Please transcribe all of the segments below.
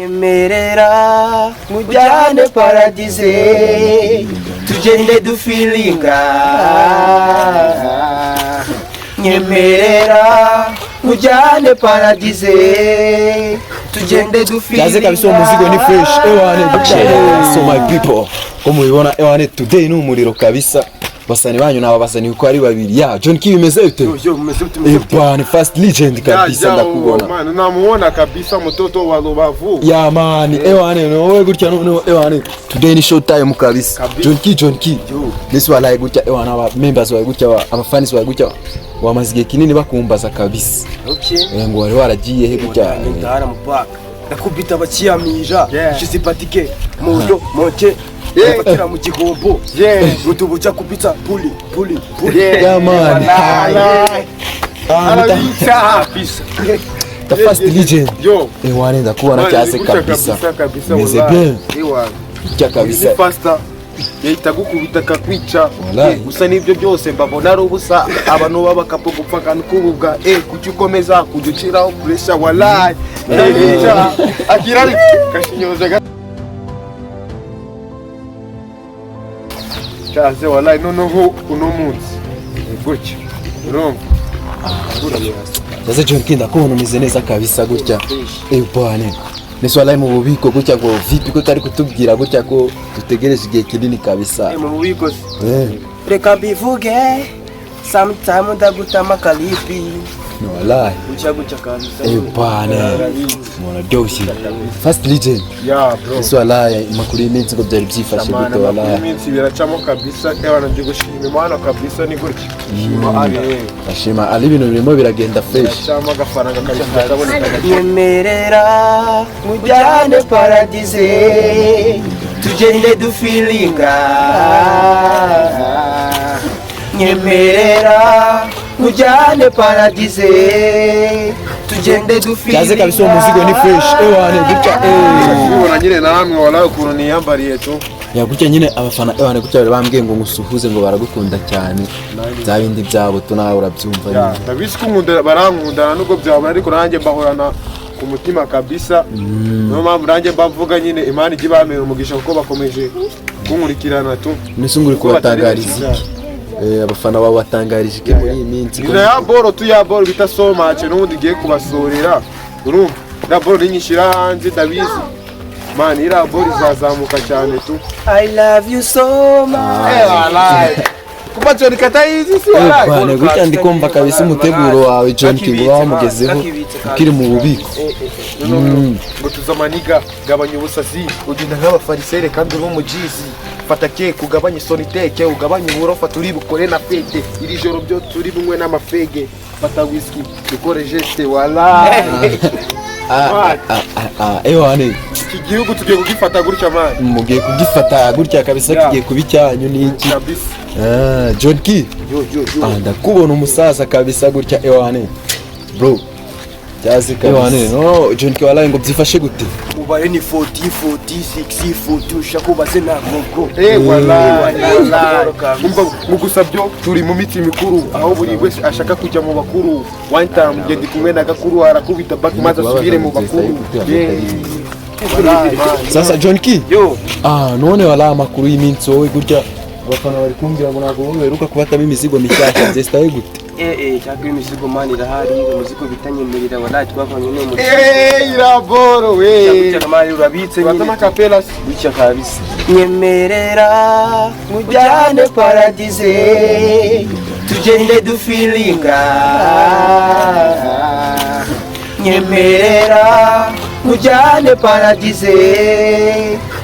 Nyemerera mujyane paradise, tugende dufilinga. Nyemerera mujyane paradise, tugende dufilinga. Cyaze kabisa, uwo muzigo ni fresh, ewane gutya. So my people, ko mubibona, ewane, today ni umuriro kabisa. Basani banyu naba basani uko ari babiri ya John Key, bimeze bite? Yo, mumeze bite, mumeze bite? Bwana Fast Legend kabisa, ndakubona. Man, namuona kabisa, mtoto wa Rubavu. Ya man, ewane, wowe gutya noneho, ewane, today ni show time kabisa. Kabisa. John Key, John Key. Nisi walahi gutya, ewane, aba members bawe gutya, aba fans bawe gutya wamaze igihe kinini bakumbaza kabisa. Okay. Ngo wari waragiye he gutya? Ndahara mu park. Ndakubita abakiyamira. Yeah. Shize patike muyo moke. Yeah. Fatira mu gihombo. Yeah. Utubuja kubita puli puli puli. Yeah. Yeah man. Wallahi. Ah, Arabitsa kabisa. The Fast Legend. Yo. Ewane, ndakubona Man, cyase ni gutya kabisa. kabisa kabisa. Meze Wallahi. bien. Ewa. Gutya kabisa. Ni faster. Yahita gukubita akakwica. Wallahi. Gusa n'ibyo byose mbabona ari ubusa, abantu b'abakapo gupfa akantu k'ububwa, kuki ukomeza kujya uciraho pressure? Wallahi. Yica akira ari kashinyoza cyaze wallahi. Noneho uno munsi ni gutya, urumva? Sasa John Key, ndakubona umeze neza kabisa gutya. Bwana. Nese wallahi mu bubiko gutya ngo vipi, ko utari kutubwira gutya ko dutegereje igihe kinini kabisa? Mu bubiko se? Eh, Reka mbivuge, sometime ndagutama kalipi. No wallahi. Gutya gutya kabisa. Bwana. Umuntu aryoshye. Fast Legend. Yeah bro. Nese wallahi amakuru y'iminsi ngo byari byifashe Amana, gute amakuru wallahi? y'iminsi biracamo kabisa. Ewana, ndi gushima Imana kabisa, ni gutya. Shima Ali. Ashima ari ibintu birimo biragenda fresh. Biracamo agafaranga kabisa, kaboneka gake. Nyemerera mujyane paradise, tugende dufilinga. Nyemerera mujyane paradise, tugende dufilinga. Cyaze kabisa, uwo muzigo ni fresh. Ewane gutya. Ubibona nyine namwe wallahi ukuntu niyambariye tu. Ya gutya nyine abafana, ewane, gutya bari bambwiye ngo ngusuhuze, ngo baragukunda cyane. Bya bindi byabo tu, nawe urabyumva Ya, nyine. Ndabizi ko nkunda, barankundana nubwo byabura, ariko nanjye mbahorana ku mutima kabisa. Niyo mpamvu nanjye mba mvuga nyine Imana ijya ibamera umugisha kuko bakomeje kunkurikirana tu. Nese ngo uri Kuko batari kubatangariza benshi. iki? Abafana bawe batangarije iki muri iyi minsi? Ni ya boro tu, ya boro bita so much, n'ubundi igiye kubasorera. Urumva iriya boro ninyishyira hanze, ndabizi man, iriya boro izazamuka cyane tu. I love you so much. Eh, wallahi. Kuba John Katayizi si wallahi. Bwana, gutya ndi kumva kabisa umuteguro wawe John King uba wamugezeho ukiri mu bubiko. Ngo tuzamaniga, gabanya ubusazi, ugenda nk'abafarisere kandi uri umujizi. Fata keke ugabanye soniteke, ugabanye uburofa, turi bukore na fete iri joro, byo turi bunywe n'amafege, fata whisky dukore geste wallahi. Ah, ah, ah, ah, ewane. Iki gihugu tugiye kugifata gutya man. Mugiye kugifata gutya kabisa, Yeah. kigiye kuba icyanyu n'iki. Kabisa. Ah, John Key. Yo yo yo. Ah, ndakubona umusaza kabisa gutya, ewane bro, cyazi kabisa. Ewane, no John Key wallahi ngo byifashe gute? Ubaye ni 40 40 60 40, ushaka ubaze ntabwo bro. Eh, wallahi, wallahi. wallahi. Umva mu gusa byo turi mu mitsi mikuru aho buri wese ashaka kujya mu bakuru. One time ngende ndi kumwe na gakuru, arakubita back maze asubire mu bakuru. Yeah. Wallahi, man. Sasa John Key. Yo. Ah, none wala amakuru y'iminsi wowe gutya, abafana bari kumbwira ngo ntabwo wowe uheruka kubatamo imizigo mishyashya, byesitaye gute? Cyangwa imizigo man irahari, umuzigo bita nyemerera wallahi twavanye no mu Eh, iraboro we. gutya man, urabitse nyine. Batama kapela. Gutya kabisa. Nyemerera mujyane paradise, tugende dufilinga. Nyemerera mujyane paradise,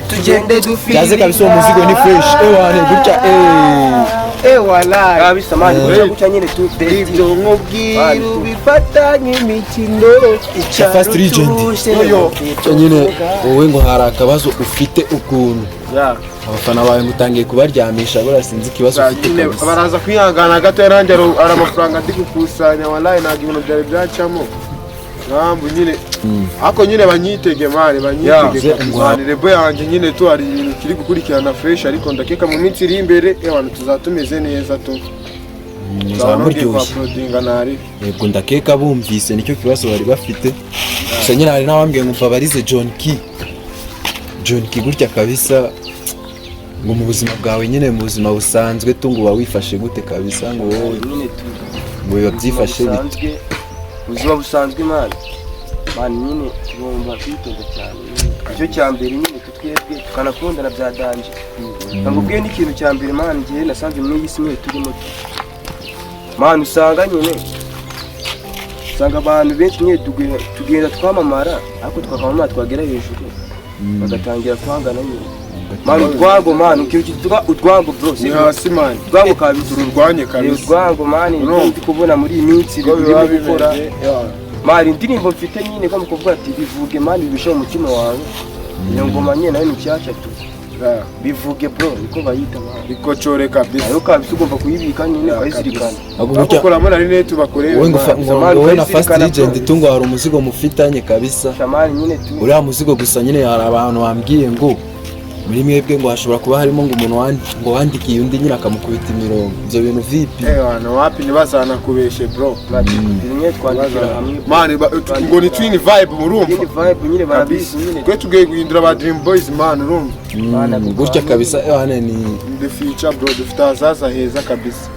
tugende dufilinga. Cyaze kabisa, uwo muzigo ni fresh, ewane gutya. Wallahi. Kabisa man, gutya gutya nyine tu best. Ibyo nkubwira ubifata nk'imikino. Fast Legend. Yo. Cyo nyine wowe ngo hari akabazo ufite ukuntu Yeah. abafana bawe ngo utangiye kubaryamisha, buriya sinzi ikibazo ufite Nyine kabisa. baraza kwihangana gato, nanjye hari amafaranga ndi gukusanya wallahi, ntabwo ibintu byari byacamo. Mpamvu nyine ariko nyine banyitege man, banyitege Yeah. kabisa. Man, label yanjye nyine tu hari ibintu kiri gukurikirana fresh, ariko ndakeka mu minsi iri imbere abantu tuzaba tumeze neza tu. Muzaba muryoshye. Uploadinga ntari. Yego, ndakeka bumvise nicyo kibazo bari bafite. Gusa nyine hari n'abambwiye ngo mbabarize John Key. John Key gutya kabisa, ngo mu buzima bwawe nyine, mu buzima busanzwe tu, ngo uba wifashe gute kabisa, ngo wowe Nyine tu ngo biba byifashe bite? Busanzwe, ubuzima busanzwe, man, man, nyine tugomba kwitonda cyane nyine. Icyo cya mbere nyine twebwe tukanakundana bya danger. Nkubwiye n'ikintu cya mbere, man, ngiye nasanze muri iyi si nyine turimo tu, man, usanga nyine usanga abantu benshi nyine tugenda twamamara, ariko twakamamara twagera hejuru bagatangira kwangana nyine, man. Urwango, man, ikintu cyitwa urwango, bro. Ni hasi, man. Urwango kabisa. Tururwanye kabisa. Urwango, man, Urumva. ndi kubona muri iyi minsi Uko biba birimo gukora bimeze, yeah. Man, indirimbo mfite nyine ko kuvuga ati bivuge, man, bibishe mu mutima wawe. Iyo ngoma nyine nayo ni nshyashya tu. Bivuge, bro, niko bayita, man. Bikocore kabisa. Nayo kabisa ugomba kuyibika nyine, Yeah, ukayizirikana. Ahubwo Ariko gutya kuramo na rinete bakoreye. wowe ngo man. ngo Man, wowe na Fast ukayizirikana, Legend bro. tu, ngo hari umuzigo mufitanye kabisa. Shamani nyine tu. Uriya muzigo gusa nyine, hari abantu bambwiye ngo muri mwebwe ngo hashobora kuba harimo ngo umuntu ngo wandikiye undi nyine akamukubita imirongo. Ibyo bintu vipi? Eh, wana wapi, ntibazanakubeshe, bro. Nyine twandikira hamwe. Man, ngo ni twin vibe, murumva. Twin vibe nyine, barabizi nyine. Twe tugiye guhindura ba Dream Boys, man, urumva. Gutya kabisa hano ni In the future, bro, dufite ahazaza heza kabisa.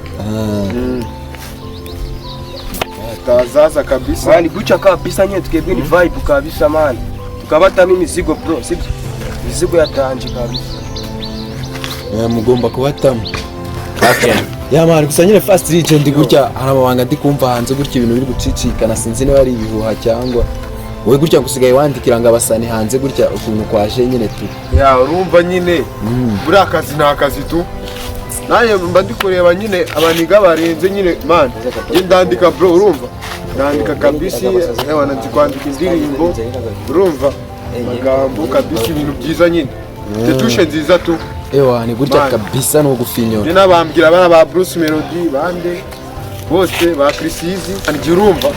Dufite ahazaza kabisa. Man, gutya kabisa nyine twebwe ni vibe kabisa, man, tukabatamo imizigo, bro, sibyo? Imizigo yatanje kabisa. Mugomba kubatamo ya man. Gusa nyine Fast Legend gutya hari amabanga ndi kumva hanze gutya, ibintu biri gucicikana, sinzi niba ari ibihuha cyangwa wowe gutya ngo usigaye wandikira ngo abasani hanze gutya ukuntu kwaje nyine tu. Ya, urumva nyine, buriya akazi ni akazi tu. Nanjye mba ndi kureba nyine abaniga barenze nyine, man. Njye ndandika, bro, urumva, ndandika kabisa. Ewana, nzi kwandika indirimbo, urumva, amagambo kabisa, ibintu byiza nyine, tushe nziza tu. Ewa, ni gutya Man. kabisa ni ugufinyora. Njye nabambwira abana ba Bruce Melody bande bose ba Chris Easy, njye urumva,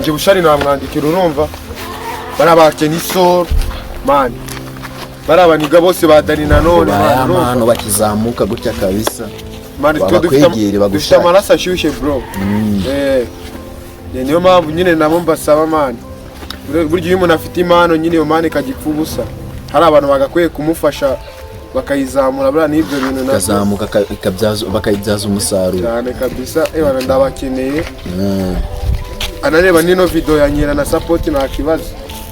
njye Bushari namwandikira, urumva, bari ba Kenny Sol, man, bari abaniga bose ba Dani Nanone, ba man, ya urumva. mano bakizamuka gutya kabisa. Man, twe dufite bakwegere, dufite bagushake. amaraso ashyushye, bro. Niyo mpamvu nyine nabo mbasaba, man, burya iyo umuntu afite impano nyine, iyo mpano ikajya ipfa ubusa, hari abantu bagakwiye kumufasha bakayizamura. Buriya n'ibyo bintu nabyo Ikazamuka bakayibyaza umusaruro. Cyane kabisa. Ewana, ndabakeneye. Anareba nino video ya nyina na support, nta kibazo.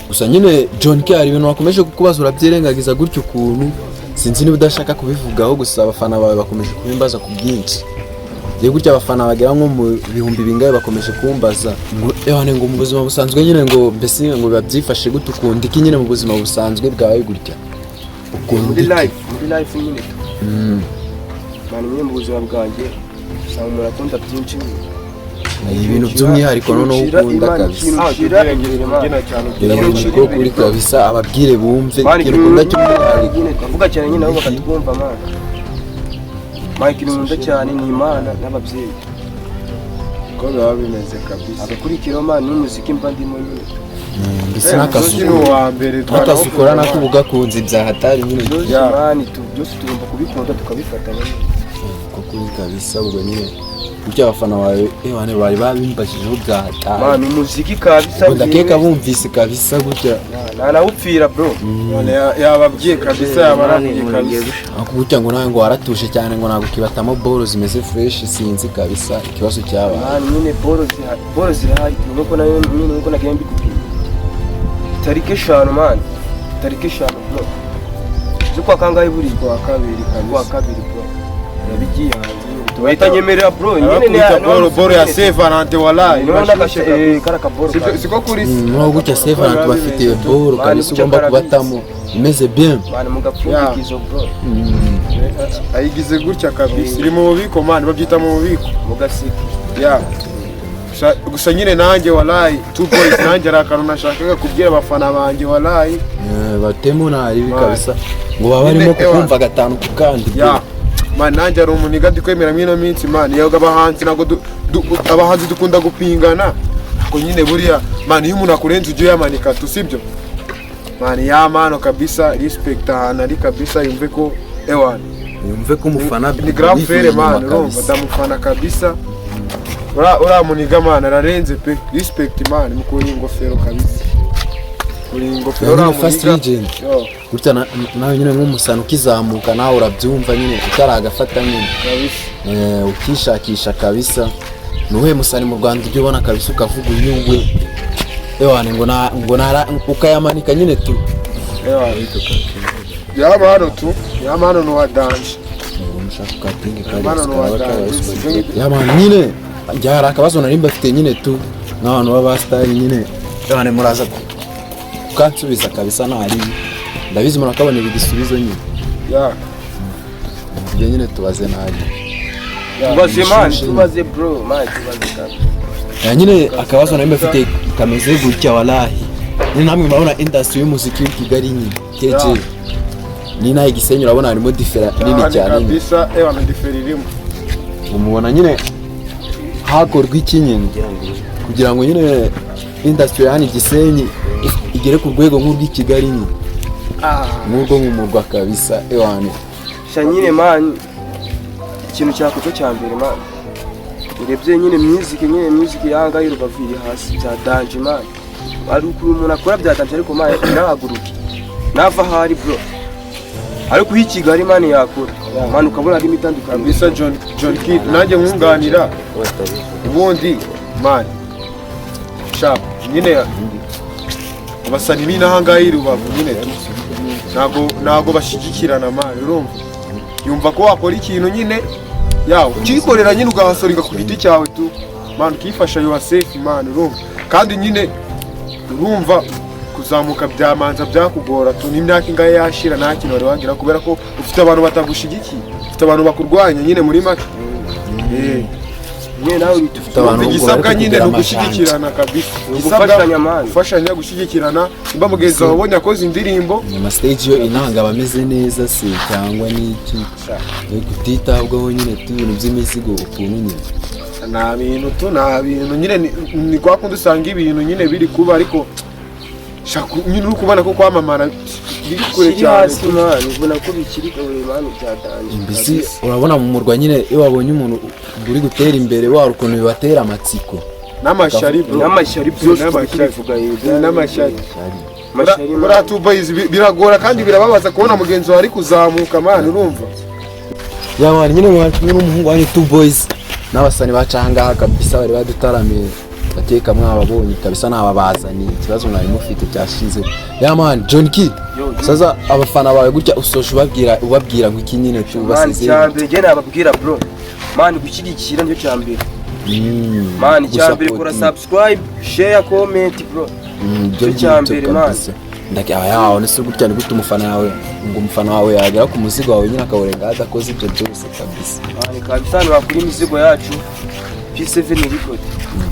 Gusa nyine John K, hari ibintu bakomeje kukubaza urabyirengagiza gutyo ukuntu, sinzi niba udashaka kubivugaho. Gusa abafana bawe bakomeje kubimbaza ku bwinshi. Ngiye gutya abafana bagera nko mu bihumbi bingahe bakomeje kumbaza ngo ewane, ngo mu buzima busanzwe nyine, ngo mbese ngo biba byifashe gute, ukunda iki nyine mu buzima busanzwe bwawe gutya, ukunda Muri iki? life, muri life nyine tu, man, nyine mu buzima bwanjye usanga umuntu akunda byinshi nyine. Ni ibintu by'umwihariko noneho ukunda kabisa. Ikintu ushyira imbere, man. Kubyina cyane. Ni bwo kuri kabisa, ababwire bumve Man, ikintu ukunda cy'umwihariko. Nyine tuvuga cyane nyine nabo bakatwumva, man. Man, ikintu nkunda cyane ni Imana n'ababyeyi. Ko biba bimeze kabisa. Agakurikiraho, man, n'umuziki mba ndimo nyine. Mbese n'akazi Umuziki ni uwa mbere. n'akazi ukora nako uba ugakunze bya hatari nyine. Byose, Yeah. man, byose tugomba kubikunda tukabifatanya nyine. Ko kuri kabisa ubwo nyine gutya abafana bawe ewane bari babimbashijeho bya hatari. Man, umuziki kabisa. Ubwo ndakeka bumvise kabisa gutya. Ntanawupfira, bro. None yababwiye kabisa, yabarabwiye kabisa. Ariko gutya ngo nawe ngo waratuje cyane, ngo ntabwo ukibatamo boro zimeze fresh, sinzi kabisa ikibazo cyabaye. Man, nyine boro zirahari nkuko nayo nyine, nkuko nagiye mbikubwiye, tariki 5, man, tariki 5, bro, z'ukwa kangahe buriya? Kuwa kabiri Kuwa kabisa. kabiri, bro, yabigiye hanze nyine bahita nyemerera, bro, nyine. Abakubita boro boro ya Saint Valentin, wallahi. Niho Bashyushye kabisa. kara kaboro. Siko kuri Noneho gutya Saint Valentin bafitiye boro kabisa, ugomba kubatamo imeze bien. Man, mu gapfundikizo, bro. Ayigize gutya kabisa, iri mu bubiko, man, babyita mu bubiko. Mu gaseke. Ya, gusa nyine nanjye wallahi, two boys, nanjye hari akantu nashakaga kubwira abafana banjye, wallahi. Batemo nabi Man. kabisa, ngo baba barimo Nyine, ewa. kukumva gatanu ku kandi, bro. Ya man, nanjye hari umuniga ndi kwemera muri ino minsi, man. Yego, abahanzi ntabwo abahanzi dukunda gupingana, ariko nyine buriya, man, iyo umuntu akurenze ujye uyamanika tu, sibyo, man? Ya mano kabisa, respect ahantu ari kabisa, yumve ko ewan Yumve ko umufana ni grand wivuye frère, inyuma man, urumva. kabisa. Ndamufana kabisa. Uriya muniga, man, ararenze pe. Respect, man, mukuri ingofero kabisa. Uri ingofero Nyine First uriya muniga. Legend. Yo, Gutya nawe nyine nk'umusana ukizamuka, nawe urabyumva nyine utaragafata nyine. Kabisa. Ukishakisha kabisa. Ni uwuhe musani mu Rwanda ujya ubona kabisa ukavuga uyu we, ewane, ngo na ngo nara ukayamanika nyine tu? Yaba hano tu, yaba hano ni uwa danger. Ushaka ukatinge. Yaba ni uwa danger. Yaba nyine njya hari akabazo nari mbafite nyine tu nk'abantu b'abasitari nyine. Ewane, muraza kukansubiza kabisa, ntari ndabizi murakabonera igisubizo nyine. Ya. Ibyo nyine tubaze nabi. Tubaze man, tubaze bro man, tubaze kabisa. Ya nyine akabazo nari mbafite kameze gutya, walahi nyine namwe murabona industry y'umuziki w'i Kigali nyine KG ni naho Gisenyi, urabona harimo différence nini Cyane cyane nyine. kabisa, ewa na différence irimo. Umubona nyine hakorwa iki nyine kugira ngo nyine industry ya hano i Gisenyi igere ku rwego nk'urw'i Kigali nyine, nk'urwo mu murwa kabisa, ewane? Sha nyine man, ikintu cyakorwa cya mbere man, urebye nyine music, nyine music yanga y'Urubavu iri hasi bya danger man. Ari ukuntu umuntu akora bya danger, ariko man ntahaguruke nava ahari bro, ariko iyo i Kigali man yakora man, ukabona harimo itandukaniro. Kabisa, John Kid, nanjye nkunganira ubundi man, sharp nyine abasani b'inaha ngaha i Rubavu nyine tu ntago bashyigikirana man. Urumva yumva ko wakora ikintu nyine yawe ukikorera nyine, ugahasoringa ku giti cyawe tu man, ukifasha yourself man. Urumva kandi nyine urumva kuzamuka byamanza byakugora tu, n'imyaka ingahe yashira nta kintu wari wagira, kubera ko ufite abantu batagushyigikiye, ufite abantu bakurwanya nyine muri make. Nyine nawe uhita ufite abantu Urumva igisabwa bari nyine kugira ni ugushyigikirana kabisa. Igisabwa Gufashanya man. gufashanya, gushyigikirana. Nimba mugenzi wawe abonye akoze indirimbo, Ama stage yo inanga aba ameze neza se, cyangwa n'iki? Kutitabwaho nyine tu, ibintu by'imizigo ukuntu nyine. Nta bintu tu, nta bintu nyine, ni kwa kundi usanga ibintu nyine biri kuba, ariko shaka nyine uri kubona ko kwamamara biri kure Kiri cyane. hasi man, ubona ko bikiri kure man, bya danger. Mbese urabona mu murwa nyine iyo babonye umuntu uri gutera imbere wari ukuntu bibatera amatsiko. N'amashyari bro. N'amashyari byose. N'amashyari. Tubivuga yego. N'amashyari. Amashyari man. Buriya tu boys, biragora kandi birababaza kubona mugenzi wawe ari kuzamuka man, urumva. Yaba nyine mwari kumwe n'umuhungu wanyu Two Boys n'abasani baca ahangaha kabisa, bari badutaramiye, bateka mwababonye kabisa, nababazaniye ikibazo mwari mufite cyashize. Yeah man, John Kid. Sasa abafana bawe gutya usoje ubabwira ngo iki nyine tu Man, basezeye? icya mbere njye nababwira bro man, gushyigikira nicyo cya mbere man. Icya mbere kora subscribe, share, comment bro. Ibyo Icyo cya ngibyo mbere, man. kabisa. Ndakaba yawe nese gutya ni gute umufana yawe, ngo umufana wawe yagera ku muzigo wawe nyine akawurenga adakoze ibyo byose kabisa? Man, kabisa hano bakora imizigo yacu P7 Record.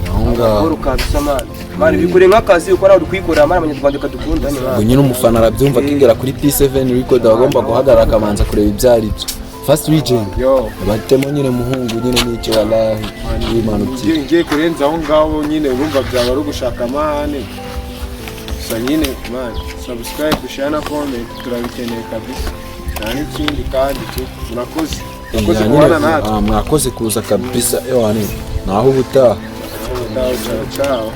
Aho ngaho. Paul kabisa man, man bikore nk'akazi ukora, uri kuyikorera man, abanyarwanda kadukunda ni Ngo man. nyine umufana arabyumva akigera kuri P7 Record aba agomba guhagarara akabanza kureba ibyo ari byo. First Legend. Yo. Batemo nyine muhungu nyine n'icyo, wallahi wimanukira. Ngiye kurenza aho ngaho nyine, urumva byaba ari ugushaka amahane gusa nyine man. Subscribe, share na comment turabikeneye kabisa, nta n'ikindi kandi tu. Murakoze, murakoze kubana natwe. Mwakoze kuza kabisa, ewane, naho ubutaha. Ciao ciao ciao.